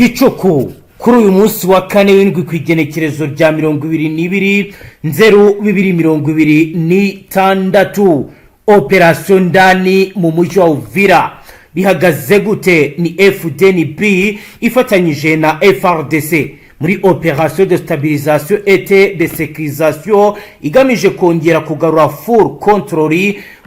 Gicuku kuri uyu munsi wa kane w'indwi, ku igenekerezo rya 22 Nzeru 2026, operasiyo ndani mu mujyi wa Uvira bihagaze gute? Ni FDNB ifatanyije na FARDC muri opération de stabilisation et de sécurisation igamije kongera kugarura full control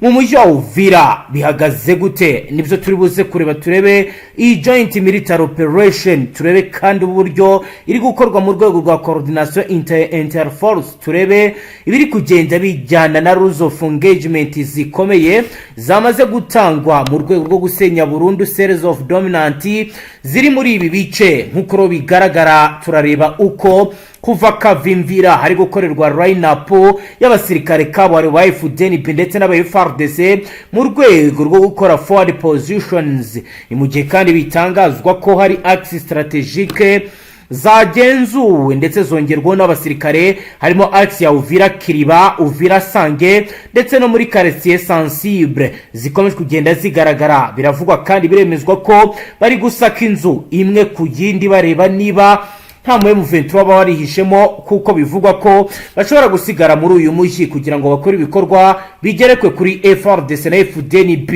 mu mujyi wa Uvira. Bihagaze gute? Nibyo turi buze kureba. Turebe iyi joint military operation, turebe kandi uburyo iri gukorwa mu rwego rwa coordination interforce, turebe ibiri kugenda bijyana na rules of engagement zikomeye zamaze gutangwa mu rwego rwo gusenya burundu cells of dominant ziri muri ibi bice. Nk'uko rero bigaragara, turareba uko kuva Kavimvira hari gukorerwa line up y'abasirikare kabuhariwe ba FDNB ndetse n'aba FARDC mu rwego rwo gukora forward positions. Ni mu gihe kandi bitangazwa ko hari axe stratégique zagenzuwe ndetse zongerwaho n'abasirikare, harimo axe ya Uvira Kiriba, Uvira Sange, ndetse no muri quartier sensible zikomeje kugenda zigaragara. Biravugwa kandi biremezwa ko bari gusaka inzu imwe ku yindi, bareba niba nta mu M23 baba warihishemo, kuko bivugwa ko bashobora gusigara muri uyu mujyi kugira ngo bakore ibikorwa bigerekwe kuri FARDC na FDNB.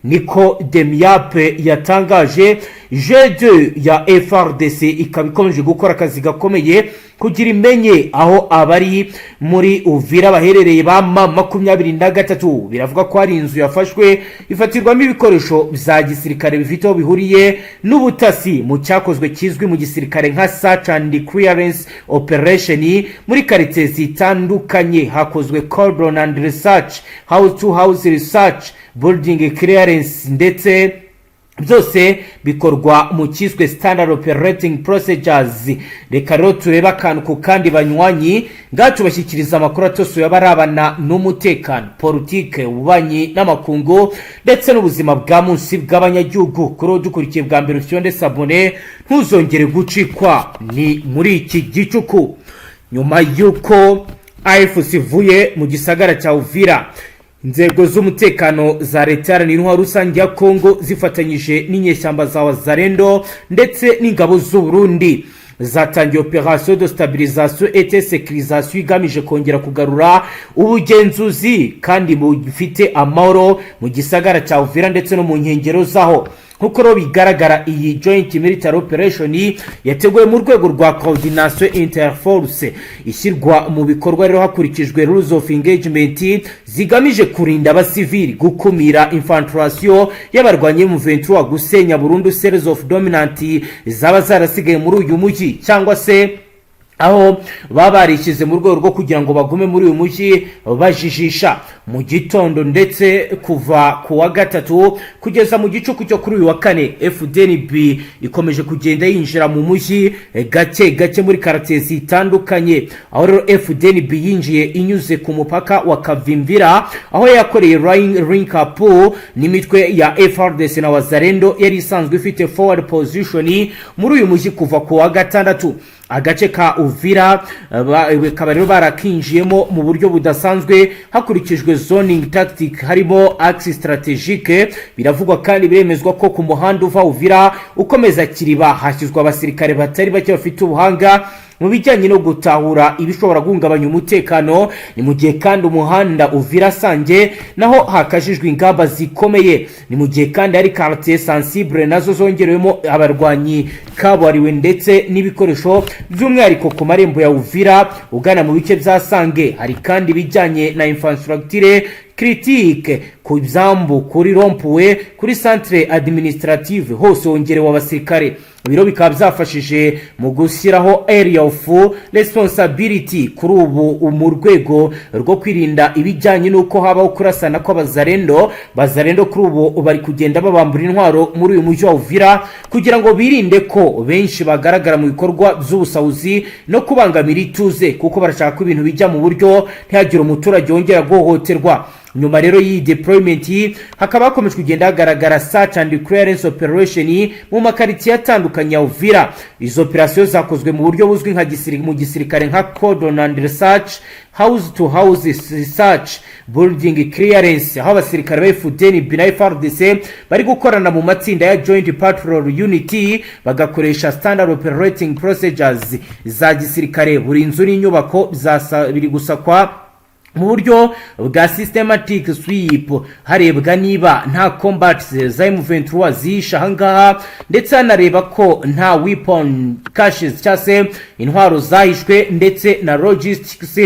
Niko Demiap yatangaje. G2 ya FARDC ikaba ikomeje gukora akazi gakomeye kugira imenye aho abari muri Uvira baherereye ba M23. Biravuga ko hari inzu yafashwe, ifatirwamo ibikoresho bya gisirikare bifite aho bihuriye n'ubutasi, mu cyakozwe kizwi mu gisirikare nka search and clearance operation. Muri quartier zitandukanye hakozwe cordon and search, house to house search, building clearance, ndetse byose bikorwa mu cyiswe standard operating procedures. Reka rero turebe akantu ku kandi, banywanyi. Ngaha tubashyikiriza amakuru atosoye aba arabana n'umutekano, politike, ububanyi n'amakungu, ndetse n'ubuzima bwa munsi bw'abanyagihugu. Kuri ubu dukurikiye bwa mbere, ufite s'abonner, ntuzongere gucikwa. Ni muri iki gicuku, nyuma y'uko AFC ivuye mu gisagara cya Uvira, inzego z'umutekano za Leta Iharanira Intwaro Rusange ya Kongo zifatanyije n'inyeshyamba za Wazalendo ndetse n'ingabo z'u Burundi zatangiye opération de stabilisation et sécurisation igamije kongera kugarura ubugenzuzi kandi bufite amahoro mu gisagara cya Uvira ndetse no mu nkengero zaho. Nk'uko rero bigaragara, iyi joint military operation yateguwe mu rwego rwa coordination interforce, ishyirwa mu bikorwa rero hakurikijwe rules of engagement zigamije kurinda abasivili, gukumira infiltration y'abarwanyi mu 23, gusenya burundu cells of dominant zaba zarasigaye muri uyu mujyi, cyangwa se aho baba barishyize mu rwego rwo kugira ngo bagume muri uyu mujyi bajijisha. Mu gitondo, ndetse kuva ku wa gatatu kugeza mu gicuku cyo kuri uyu wa kane, FDNB ikomeje kugenda yinjira mu mujyi gake gake muri quartier zitandukanye, aho rero FDNB yinjiye inyuze ku mupaka wa Kavimvira, aho yakoreye link up n'imitwe ya FARDC na Wazalendo yari isanzwe ifite forward position muri uyu mujyi kuva ku wa gatandatu. Agace ka Uvira bakaba rero barakinjiyemo mu buryo budasanzwe hakurikijwe zoning tactic, harimo axe stratégique. Biravugwa kandi biremezwa ko ku muhanda uva Uvira ukomeza Kiriba hashyizwe abasirikare batari bake bafite ubuhanga mu bijyanye no gutahura ibishobora guhungabanya umutekano. Ni mu gihe kandi umuhanda Uvira Sange naho hakajijwe ingamba zikomeye. Ni mu gihe kandi hari quartier sensible nazo zongerewemo abarwanyi kabuhariwe ndetse n'ibikoresho, by'umwihariko ku marembo ya Uvira ugana mu bice bya Sange. Hari kandi ibijyanye na infrastructure critique ku byambu, kuri rond-point, kuri centre administrative, hose hongerewe abasirikare. Ibiro bikaba byafashije mu gushyiraho area of responsibility kuri ubu mu rwego rwo kwirinda ibijyanye n'uko habaho kurasana kw'abazarendo. Bazarendo kuri ubu bari kugenda babambura intwaro muri uyu mujyi wa Uvira kugira ngo birinde ko benshi bagaragara mu bikorwa by'ubusahuzi no kubangamira ituze, kuko barashaka ko ibintu bijya mu buryo, ntihagire umuturage wongera guhohoterwa. Nyuma rero y'iyi deployment, hakaba hakomeje kugenda hagaragara search and clearance operation mu makaritsiye atandukanye ya Uvira. Izo operasiyo zakozwe mu buryo buzwi nka mu gisirikare nka cordon and search, house to house search, building clearance, aho abasirikare ba FDNB na FARDC bari gukorana mu matsinda ya joint patrol unit, bagakoresha standard operating procedures za gisirikare. Buri nzu n'inyubako biri gusakwa mu buryo bwa systematic sweep, harebwa niba nta combat za M23 zihishe ahangaha, ndetse hanareba ko nta weapon caches cyangwa se intwaro zahishwe, ndetse na logistics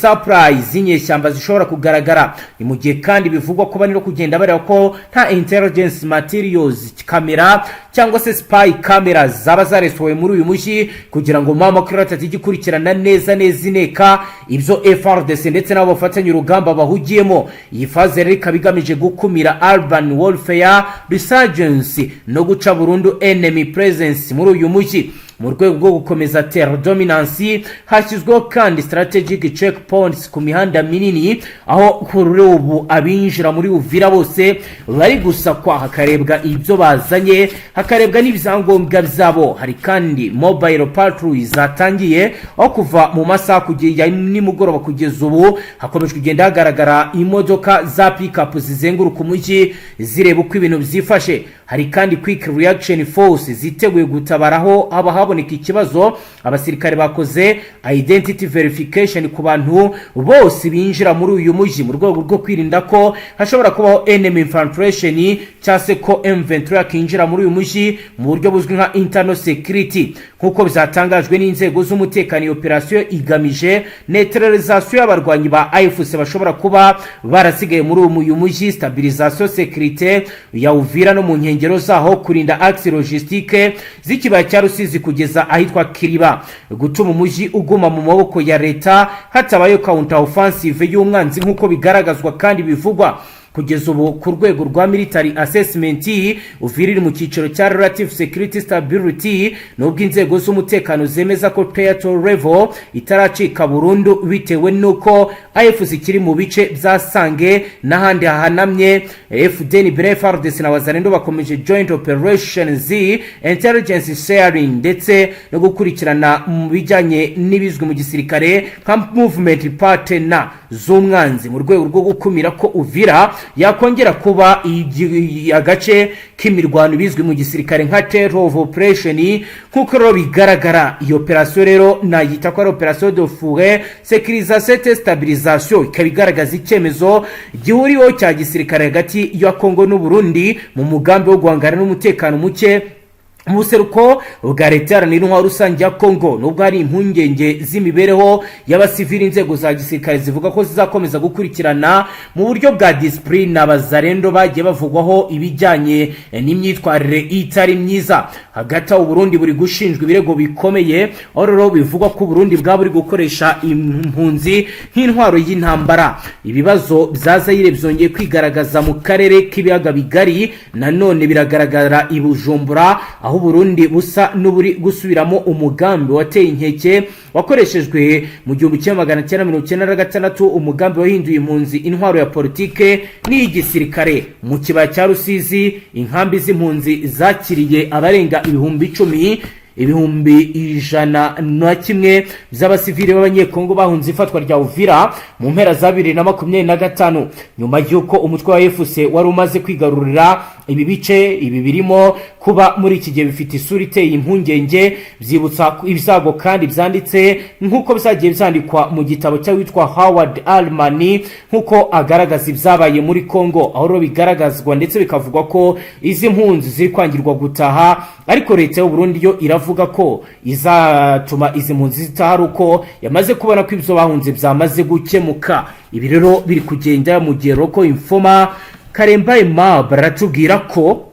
supply z'inyeshyamba zishobora kugaragara. Ni mu gihe kandi bivugwa ko bari no kugenda bareba ko nta intelligence materials, kamera cyangwa se spy camera zaba zaresohowe muri uyu mujyi, kugira ngo mama atijya ikurikirana neza neza ineka ibyo FARDC ndetse n'abo bafatanya urugamba bahugiyemo. Iyi phase rero ikaba igamije gukumira urban warfare resurgence no guca burundu enemy presence muri uyu mujyi. Mu rwego rwo gukomeza terrain dominance, hashyizweho kandi strategic checkpoints ku mihanda minini, aho kuri ubu abinjira muri Uvira bose bari gusakwa, hakarebwa ibyo bazanye, hakarebwa n'ibyangombwa byabo. Hari kandi mobile patrol zatangiye, aho kuva mu masaha kugeza nimugoroba kugeza ubu hakomeje kugenda hagaragara imodoka za pick-up zizenguruka umujyi zireba uko ibintu byifashe. Hari kandi quick reaction force ziteguye gutabara aho haba haboneka ikibazo. Abasirikare bakoze identity verification ku bantu bose binjira muri uyu mujyi, mu rwego rwo kwirinda ko hashobora kubaho enemy infiltration cyangwa se ko M23 yakinjira muri uyu mujyi mu buryo buzwi nka internal security. Nk'uko byatangajwe n'inzego z'umutekano, iyo operasiyo igamije neutralisation y'abarwanyi ba AFC bashobora kuba barasigaye muri uyu mujyi, stabilisation sécurité ya Uvira no mu nkengero zaho, kurinda axe logistique z'ikibaya cya Rusizi kugeza ahitwa Kiriba, gutuma umujyi uguma mu maboko ya leta hatabayeho counter offensive y'umwanzi, nk'uko bigaragazwa kandi bivugwa. Kugeza ubu, ku rwego rwa military assessment, Uvira iri mu cyiciro cya relative security stability, nubwo inzego z'umutekano zemeza ko theater level itaracika burundu bitewe n'uko AFC ikiri mu bice bya Sange n'ahandi hahanamye. FDNB, FARDC na Wazalendo bakomeje joint operations, intelligence sharing, ndetse no gukurikirana mu bijyanye n'ibizwi mu gisirikare nka movement pattern z'umwanzi, mu rwego rwo gukumira ko Uvira yakongera kuba agace k'imirwano, bizwi mu gisirikare nka theater of operation. Nk'uko rero bigaragara, iyo operasiyo rero nayita ko ari operation de fouille, sécurisation et stabilisation, ikaba igaragaza icyemezo gihuriweho cya gisirikare hagati ya Kongo n'u Burundi mu mugambi wo guhangana n'umutekano muke mu buseruko bwa Leta Iharanira Intwaro Rusange ya Kongo. Nubwo hari impungenge z'imibereho y'abasivili, inzego za gisirikare zivuga ko zizakomeza gukurikirana mu buryo bwa discipline abazarendo bagiye bavugwaho ibijyanye n'imyitwarire itari myiza. Hagati aho, Burundi buri gushinjwa ibirego bikomeye, aho rero bivugwa ko Burundi bwaba buri gukoresha impunzi nk'intwaro y'intambara. Ibibazo bya Zayire byongeye kwigaragaza mu karere k'Ibiyaga Bigari. Nanone biragaragara i Bujumbura, aho Burundi busa n'uburi gusubiramo umugambi wateye inkeke wakoreshejwe mu 1996, umugambi wahinduye impunzi intwaro ya politike n'iy'igisirikare. Mu kibaya cya Rusizi, inkambi z'impunzi zakiriye abarenga 10,000, 101,000 by'abasivili b'Abanyekongo bahunze ifatwa rya Uvira mu mpera za 2025, nyuma y'uko umutwe wa AFC wari umaze kwigarurira ibi bice. Ibi birimo kuba muri iki gihe bifite isura iteye impungenge, byibutsa ibyago kandi byanditse nk'uko byagiye byandikwa mu gitabo cy'uwitwa Howard Allman, nk'uko agaragaza ibyabaye muri Congo, aho rero bigaragazwa ndetse bikavugwa ko izi mpunzi ziri kwangirwa gutaha. Ariko leta y'u Burundi yo iravuga ko izatuma izi mpunzi zitaha ari uko yamaze kubona ko ibyo bahunze byamaze gukemuka. Ibi rero biri kugenda mu gihe local informer Karemba Aimable aratubwira ko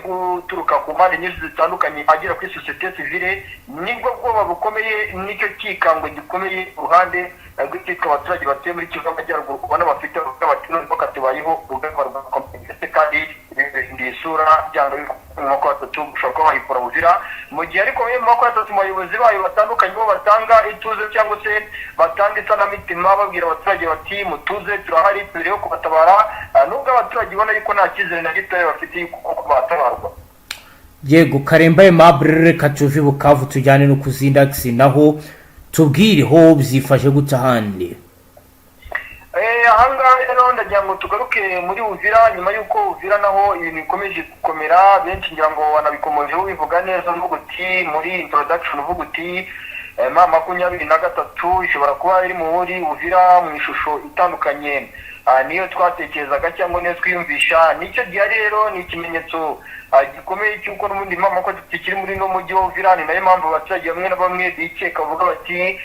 Guturuka ku mpande nyinshi zitandukanye agera kuri sosiyete sivile, nibwo bwoba bukomeye, nicyo cyikango gikomeye uruhande rw'icyitwa abaturage batuye muri Kivu y'Amajyaruguru, ubona bafite bati noneho katubayeho urugamba rwakomeye, ndetse kandi bihinduye isura, byanga mu 30 ushobora kuba wayikura Uvira. Mu gihe ariko mu 30, mu bayobozi bayo batandukanye bo batanga ituze cyangwa se batanga isanamitima, babwira abaturage bati: "Mutuze, turahari, turiho kubatabara," nubwo abaturage ubona yuko nta cyizere na gitoya bafite yuko koko batabarwa. Yego, Karemba Aimable, reka tuve i Bukavu tujyane no ku zindi axes, naho tubwire ho byifashe gute ahandi. Ahangaha rero ndagira ngo tugaruke muri Uvira, nyuma y'uko Uvira naho ibintu bikomeje gukomera. Benshi ngira ngo wanabikomojeho, bivuga neza, uvuga uti muri introduction, uvuga uti M23 ishobora kuba iri muri Uvira mu ishusho itandukanye niyo twatekerezaga cyangwa niyo twiyumvisha. Nicyo gihari rero, ni ikimenyetso gikomeye cy'uko n'ubundi M23 kiri muri no mujyi wa Uvira. Ni nayo mpamvu abaturage bamwe na bamwe bikeka, bavuga bati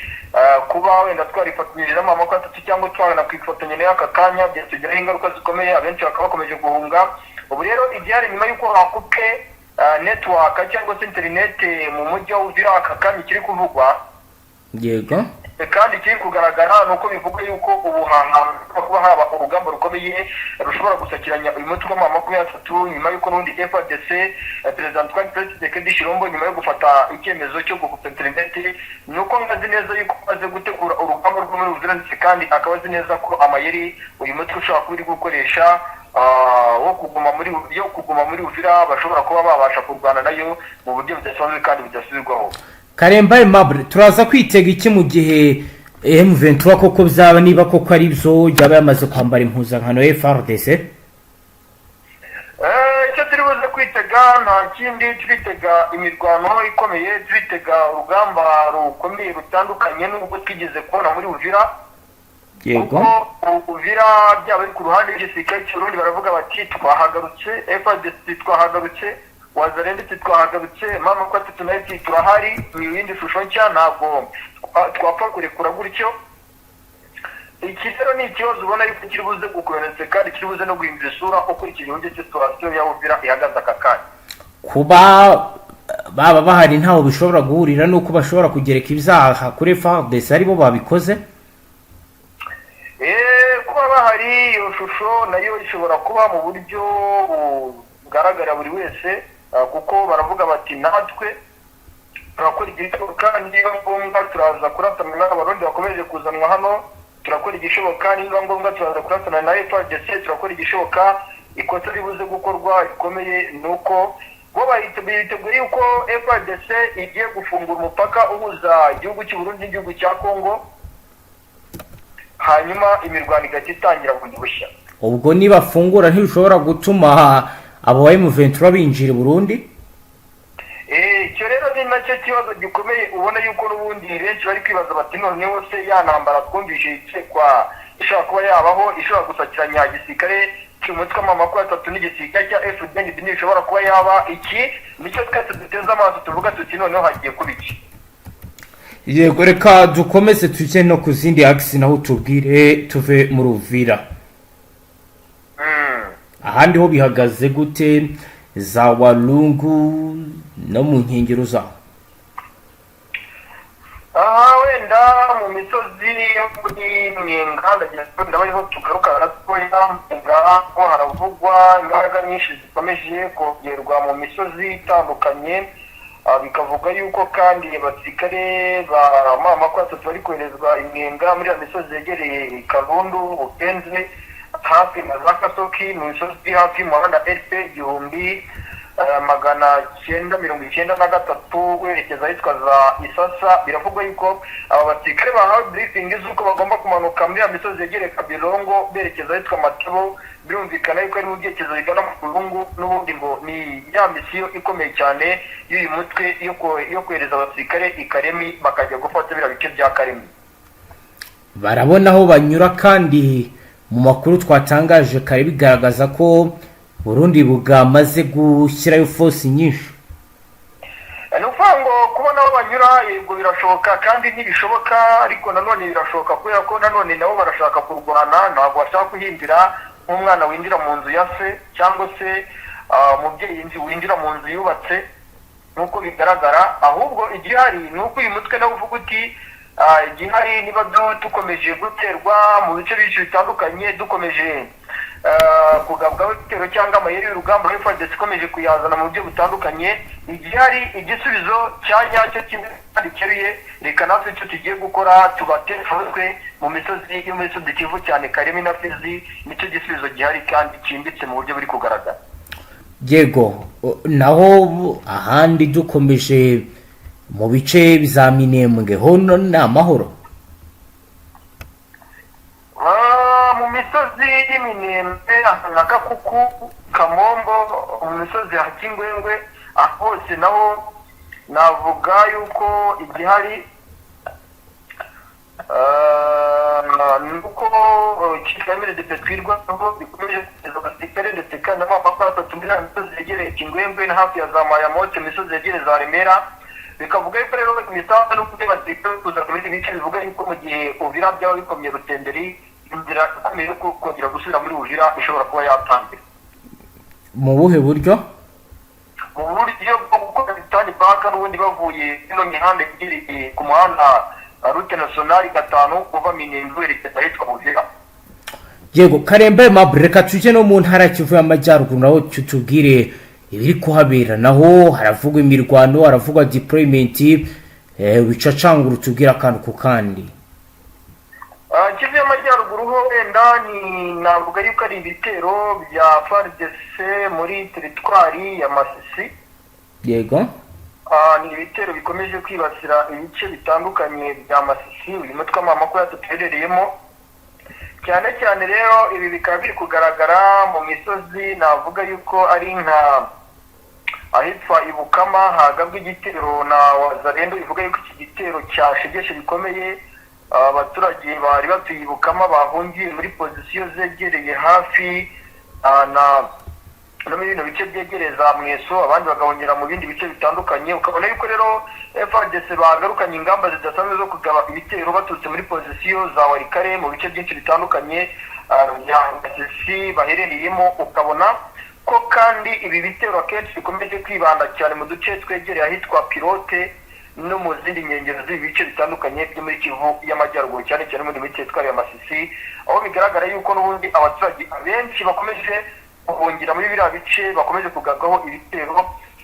kuba wenda twarifatanyije na M23 cyangwa twanakwifatanya nayo aka kanya byatugiraho ingaruka zikomeye, abenshi bakaba bakomeje guhunga. Ubu rero igihari, nyuma y'uko hakupwe network cyangwa se interineti mu mujyi wa Uvira, aka kanya kiri kuvugwa kandi kiri kugaragara ni uko bivugwa yuko ubu hantu kuba haba urugamba rukomeye rushobora gusakiranya uyu mutwe wa 23, nyuma y'uko n'ubundi FARDC, Perezida Antoine Felix Tshisekedi Tshilombo, nyuma yo gufata icyemezo cyo gukupa interineti, ni uko azi neza yuko amaze gutegura urugamba rwo muri Uvira, ndetse kandi akaba azi neza ko amayeri uyu mutwe ushobora kuba uri gukoresha wo kuguma muri yo kuguma muri Uvira, bashobora kuba babasha kurwana nayo mu buryo budasanzwe kandi budasubirwaho. Karemba Aimable, turaza kwitega iki mu gihe M23 koko byaba, niba koko ari byo, yaba yamaze kwambara impuzankano ya FARDC? Icyo turi buze kwitega nta kindi, turitega imirwano ikomeye, turitega urugamba rukomeye rutandukanye n'ubwo twigeze kubona muri Uvira, kuko Uvira byaba ari ku ruhande rw'igisirikare cy'Uburundi baravuga bati twahagarutse, FARDC twahagarutse, Wazalendo twahagarutse, M23 nayo iti turahari, ni iyindi shusho nshya, ntabwo twapfa kurekura gutyo. Iki rero ni ikibazo ubona yuko kiri buze gukomeza kandi kiri buze no guhindura isura ukurikije uburyo situation ya Uvira ihagaze aka kanya. Kuba baba bahari ntaho bishobora guhurira n'uko bashobora kugereka ibyaha kuri FARDC aribo babikoze? Kuba bahari, iyo shusho nayo ishobora kuba mu buryo bugaragarira buri wese, kuko baravuga bati natwe turakora igishoboka, niba ngombwa turaza kurasana n'Abarundi bakomeje kuzanwa hano, turakora igishoboka, niba ngombwa turaza kurasana na FARDC, turakora igishoboka. Ikosa ribuze gukorwa rikomeye ni uko bo biteguye yuko FARDC igiye gufungura umupaka uhuza igihugu cy'u Burundi n'igihugu cya Congo, hanyuma imirwano igahita itangira bundi bushya. Ubwo nibafungura ntibishobora gutuma abo ba M23 binjira i Burundi? Icyo rero ni nacyo kibazo gikomeye, ubona yuko n'ubundi benshi bari kwibaza bati noneho se ya ntambara twumvise ikekwa ishobora kuba yabaho, ishobora gusakiranya igisirikare cy'umutwe wa 23 n'igisirikare cya FDNB, ntishobora kuba yaba? Iki nicyo twese duteze amaso, tuvuga tuti noneho hagiye kuba iki? Yego, reka dukomeze tujye no ku zindi axes, naho tubwire tuve mu Ruvira. Ahandi ho bihagaze gute, za Walungu no mu nkengero zaho? Aha wenda mu misozi yo muri Mwenga, ndagira ngo ndaba ariho tugaruka gatoya. Mwenga ho haravugwa imbaraga nyinshi zikomeje kongerwa mu misozi itandukanye. Bikavuga yuko kandi abasirikare ba M23 bari koherezwa i Mwenga muri iyo misozi yegereye Karundu, Bukenze, hafi na za Kasoki, mu misozi iri hafi y'umuhanda RP 1993 werekeza ahitwa za Isasa. Biravugwa yuko aba basirikare bahawe briefing z'uko bagomba kumanuka muri ya misozi yegereye Kabirongo berekeza ahitwa Matebo. Birumvikana yuko ari mu byerekezo bigana mu Burungu. N'ubundi ngo ni ya mission ikomeye cyane y'uyu mutwe yo kohereza abasirikare i Karemi, bakajya gufata biriya bice bya Karemi. Barabona aho banyura, kandi mu makuru twatangaje kare bigaragaza ko Burundi bwamaze gushyirayo force nyinshi. Ni ukuvuga ngo kubona aho banyura, yego birashoboka kandi ntibishoboka, ariko nanone birashoboka, kubera ko nanone nabo barashaka kurwana, ntabwo bashaka kuhindira nk'umwana winjira mu nzu ya se cyangwa se umubyeyi winjira mu nzu yubatse nk'uko bigaragara. Ahubwo igihari ni uko uyu mutwe nawe uvuga uti igihari niba dukomeje guterwa mu bice byinshi bitandukanye, dukomeje Kugabwaho ibitero cyangwa amayeri y'urugamba, FARDC ikomeje kuyazana mu buryo butandukanye. Igihe hari igisubizo cya nyacyo kimwe kandi cyeruye, reka natwe icyo tugiye gukora tubatere mu misozi yo muri Sud Kivu, cyane Karemi na Fizi. Nicyo gisubizo gihari kandi cyimbitse mu buryo buri kugaragara. Yego, naho ahandi dukomeje mu bice bya Minembwe ho ni amahoro? Mu misozi y'Iminembwe nka Kakuku, Kamombo, mu misozi ya Kingwengwe, aho hose naho navuga yuko igihari ni uko ikipe de Twirwaneho bikomeje kugeza abasirikare, ndetse kandi n'amapapa atatu muri ya misozi yegereye Kingwengwe na hafi ya za Mayamote, imisozi yegereye za Remera. Bikavuga yuko rero imisanzu n'uburyo basirikare kuza ku bindi bice, bivuga yuko mu gihe Uvira byaba bikomye rutenderi, inzira ikomeye yo kongera gusubira muri Uvira ishobora kuba yatangira. Mu buhe buryo? Mu buryo bwo gukora return back n'ubundi bavuye ino mihanda yegereye ku muhanda route nationale 5 uva Minembwe werekeza ahitwa Uvira. Yego, Karemba Aimable, reka tujye no mu ntara ya Kivu y'Amajyaruguru, naho tutubwire ibiri kuhabera. Naho haravugwa imirwano, haravugwa deployment, wicacangura utubwire akantu ku kandi. Kivu y'Amajyaruguru ho wenda ni navuga yuko ari ibitero bya FARDC muri teritwari ya Masisi. Ni ibitero bikomeje kwibasira ibice bitandukanye bya Masisi uyu mutwe wa makumyabiri uherereyemo cyane cyane. Rero ibi bikaba biri kugaragara mu misozi, navuga yuko ari nka ahitwa Ibukama hagabwe igitero na Wazalendo. Bivuga yuko iki gitero cyashegeshe bikomeye abaturage bari batuye Ibukama, bahungiye muri pozisiyo zegereye hafi na no muri bino bice byegereye za Mweso, abandi bagahungira mu bindi bice bitandukanye. Ukabona yuko rero FARDC bagarukanye ingamba zidasanzwe zo kugaba ibitero baturutse muri pozisiyo za Walikale, mu bice byinshi bitandukanye bya Masisi baherereyemo. Ukabona ko kandi ibi bitero akenshi bikomeje kwibanda cyane mu duce twegereye ahitwa Pilote no mu zindi nkengero z'ibi bice bitandukanye byo muri Kivu y'Amajyaruguru, cyane cyane muri teritwari ya Masisi, aho bigaragara yuko n'ubundi abaturage abenshi bakomeje guhungira muri biriya bice bakomeje kugabwaho ibitero.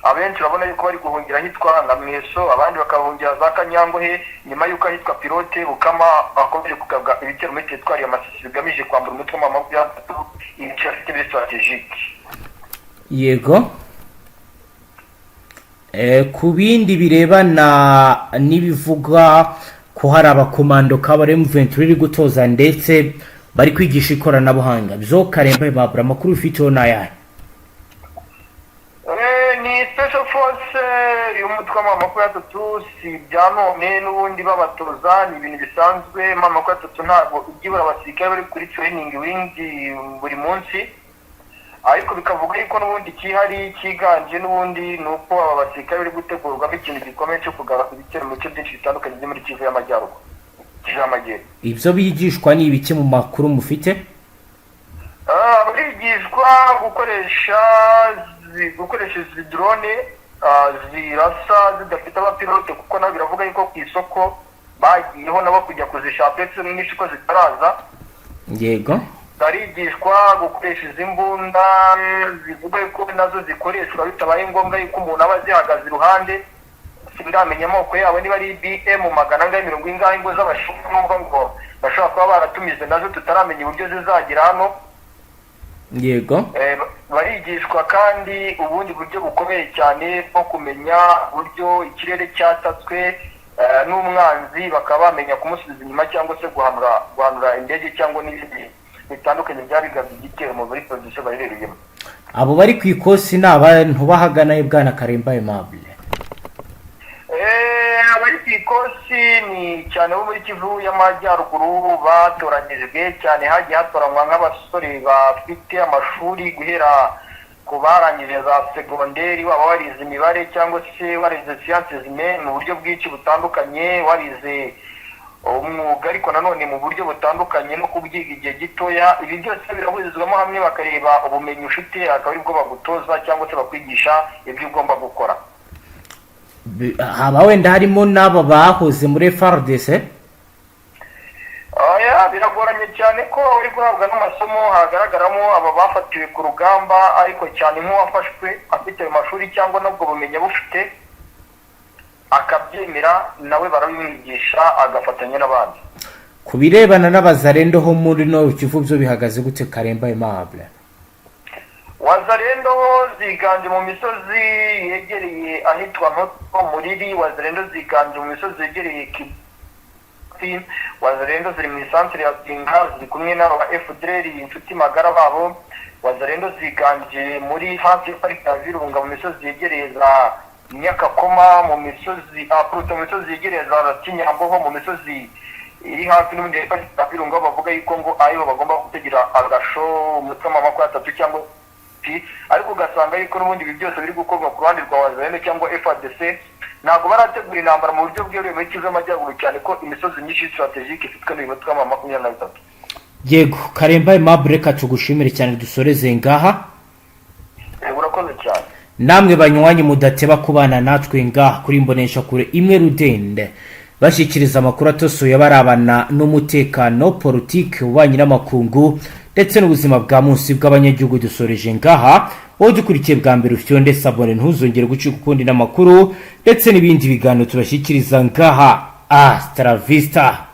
Abenshi urabona yuko bari guhungira ahitwa nka Mweso, abandi bakahungira za Kanyangohe, nyuma y'uko ahitwa Pilote, Bukama bakomeje kugabwa ibitero muri teritwari ya Masisi bigamije kwambura umutwe wa 30 ibice bafite muri stratégique. Yego. Ku bindi birebana n'ibivuga ko hari abakomando kaba M23 iri gutoza ndetse bari kwigisha ikoranabuhanga, byo Karemba Aimable, amakuru ufiteho ni ayahe? Ni special force y'umutwe wa 30. Si ibya none n'ubundi babatoza, ni ibintu bisanzwe. 30 ntabwo ijya ibura abasirikare bari kuri training wing buri munsi, ariko bikavuga yuko n'ubundi ikihari cyiganje n'ubundi ni uko aba basirikare bari gutegurwamo ikintu gikomeye cyo kugaba ibitero mu bice byinshi bitandukanye byo muri Kivu y'Amajyaruguru, Kivu y'Amajyepfo. Ibyo bigishwa ni ibiki mu makuru mufite? Barigishwa gukoresha izi drone zirasa zidafite abapilote, kuko nabo biravuga yuko ku isoko bagiyeho nabo kujya kuzishaka, uretse nyinshi ko zitaraza. Barigishwa gukoresha izi mbunda zivuga yuko nazo zikoreshwa bitabaye ngombwa yuko umuntu aba azihagaze iruhande. Sindamenya amoko yabo, niba ari BM magana angahe mirongo ingahe ngo z'abashinwa, nubwo ngo bashobora kuba baratumize nazo tutaramenya uburyo zizagera hano. Barigishwa kandi ubundi buryo bukomeye cyane bwo kumenya uburyo ikirere cyatatswe n'umwanzi, bakaba bamenya kumusubiza inyuma cyangwa se guhanura indege cyangwa n'ibindi bitandukanye byaba bigabye igitero muri pozisiyo baherereyemo. Abo bari ku ikosi ni abantu bahagana he, bwana Karemba Aimable? Abari ku ikosi ni cyane bo muri Kivu y'Amajyaruguru batoranyijwe cyane. Hagiye hatoranywa nk'abasore bafite amashuri guhera ku barangije za segonderi, waba warize imibare cyangwa se warize sciences humaines mu buryo bwinshi butandukanye, warize umwuga ariko nanone mu buryo butandukanye no kubyiga igihe gitoya. Ibi byose birahurizwamo hamwe, bakareba ubumenyi ufite, akaba aribwo bagutoza cyangwa se bakwigisha ibyo ugomba gukora. Haba wenda harimo n'aba bahoze muri FARDC? Oya. Biragoranye cyane ko bari guhabwa n'amasomo hagaragaramo aba bafatiwe ku rugamba, ariko cyane nk'uwafashwe afite ayo mashuri cyangwa n'ubwo bumenyi abufite akabyemera, nawe barabimwigisha agafatanya n'abandi. Ku birebana n'Abazarendo ho muri Nord Kivu byo bihagaze gute, Karemba Aimable? Wazarendo ziganje mu misozi yegereye ahitwa Ntoto Muriri. Wazarendo ziganje mu misozi yegereye Kibati. Wazarendo ziri mu isantere ya Pinga, ziri kumwe n'aba FDLR, inshuti magara babo. Wazarendo ziganje muri hafi ya pariki ya Virunga, mu misozi yegereye za Nyakakoma, mu misozi Pruto, mu misozi yegereye za Kinyamboho, mu misozi iri hafi n'ubundi ya pariki ya Virunga, bavuga yuko ngo aribo bagomba gutegera agasho umutwe wa 30 cyangwa P, ariko ugasanga yuko n'ubundi ibi byose biri gukorwa ku ruhande rwa Wazalendo cyangwa FARDC. Ntabwo barategura intambara mu buryo bweruye muri Kivu y'Amajyaruguru, cyane ko imisozi myinshi stratégique ifitwe n'uyu mutwe wa 23. Yego, Karemba Aimable, reka tugushimire cyane, dusoreze ngaha. Urakoze cyane. Namwe banywanyi mudateba kubana natwe ngaha kuri Imbonesha Kure imwe rudende, bashyikiriza amakuru atosoye abarabana n'umutekano, politiki, ububanyi n'amakungu ndetse n'ubuzima bwa munsi bw'abanyagihugu, dusoreje ngaha. Wowe dukurikiye bwa mbere, ufyonde s'abonner, ntuzongere gucika ukundi n'amakuru ndetse n'ibindi biganiro tubashyikiriza ngaha. Hasta la vista.